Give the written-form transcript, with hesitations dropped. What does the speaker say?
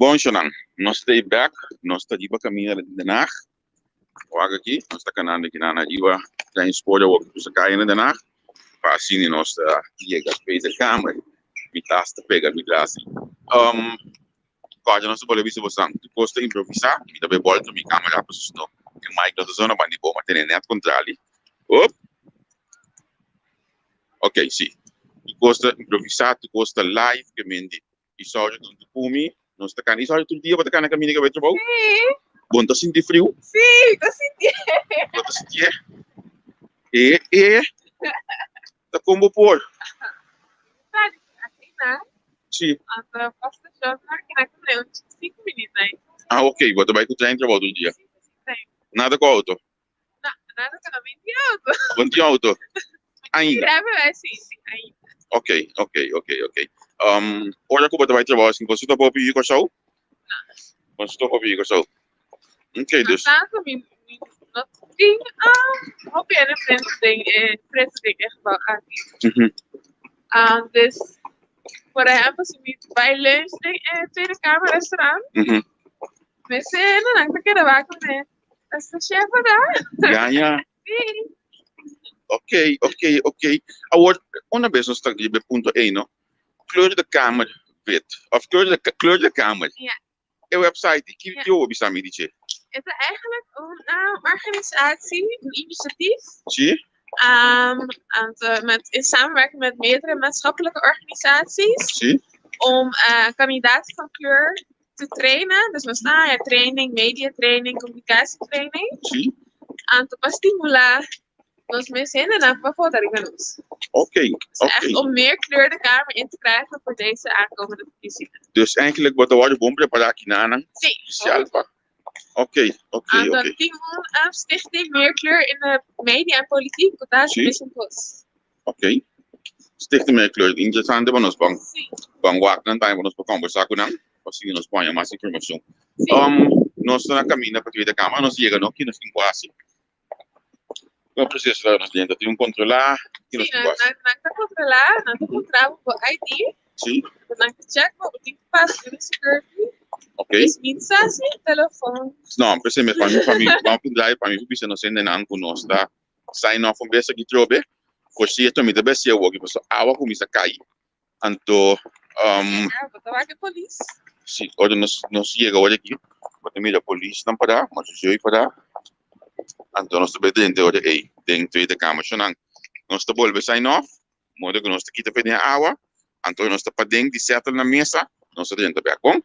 Bon shonan, nos ta bek, nos ta riba kaminda di Den Haag. Wak aki, nos ta kanando aki nan ariba trein spoor awor ku ta kai na Den Haag. Pa asina nos ta yega Tweede Kamer. Mi tas ta pega mi tras. Um, kòrda nos ta bolbe bisa bosan, tur kos ta improvisá. Mi ta bai bòlta mi kamera, pasobra si no e mic no ta zona banda di bo, ma tene nèt kontrali. Op! Ok, si. Tur kos ta improvisá, tur kos ta live, ke men di. I sorry don tu kumi, nos ta kana. I sorry tur dia bo ta kana kaminda ke bai trabou? Sí. Bo no ta sinti friu? Sí, mi ta sintié. Bo ta sintié? E, e. Ta kon bo por? Asina. Sí. Anto pa stashon na kina kune un 5 minuut ahí. Ah, ok, bo ta bai ku trein trabou tur dia? Sí, sí, trein. Nada ku auto? No, nada ku no mi tin auto. Bo no tin auto? Ainda? Rijbewijs, sí, sí, ainda. Ok, ok, ok, ok. Um, ora ku bo ta bai trabou asin, bo ta hopi yu Kòrsou? No. Bo ta hopi yu Kòrsou? Ok, dus. No tanto, mi, mi no tin um, hopi hende preso den e, preso den e gebouw aki. Mm -hmm. Dus, por ehempel, si mi bai lunch den e Tweede Kamer restaurant, mm -hmm. mester nan ta keda wak ku mi. Esta chef da. Ja, ja. Sí. Ok, ok, ok. Awor, una vez nos ta riba e punto ei, no? Kleur de kamer wit. Of kleur de, kleur de kamer. Ja. E website, ki Ja. ki bo bisa mi di dje? Het is eigenlijk een organisatie, een initiatief. Sí? En, met, in samenwerking met meerdere maatschappelijke organisaties. Sí? Om kandidaten van kleur te trainen. Dus nos ta haña training, media training, communicatietraining. Sí. Anto pa stimula nos mes hendenan pa vota riba nos. Oké, Dus oké. echt om meer kleur de kamer in te krijgen voor deze aankomende verkiezingen. Dus eigenlijk bo ta wòrdu bon prepará kinanan Sí. spesial pa. Oké, oké, Anto oké. tin un stichting Meer Kleur in de Media en Politiek, ku ta hasi Sí. mesun kos. Ok. Stichting Meer Kleur. Interesante pa nos ban Sí. ban wak nan tambe pa nos por kombersá ku nan pa asina nos por haña mas informashon. Sí. Um, nos ta na kaminda pa Tweede Kamer, nos yega no ki nos tin ku hasi. Kon proseso la nos drenta? Tin un kontrolá? Ki nos Sí, tin ku nan, hasi? nan, nan ta kontrolá, nan ta puntra bo bo ID, Sí, nan ta check bo, bo tin ku pasa den security. ok. Dus mi sa si telefon. No, p'esei mes pa mi, pa mi, ban puntra pa mi por bisa nos hendenan ku nos ta Sign off un bes aki trobe. Por cierto, mi ta besti awoki pasobra awa cuminsa cay. Anto, um, Ah, bo ta wak e polis. si, ora nos, nos yega ora aki, bo ta mira polisnan pará, marchuseu pará. Anto nos ta bay drenta ora ey den Tweede Kamer. Shonan, nos ta bolbe sign off, modo cu nos ta kita fe den awa, anto nos ta paden di settle na mesa, nos ta drenta bek, bon?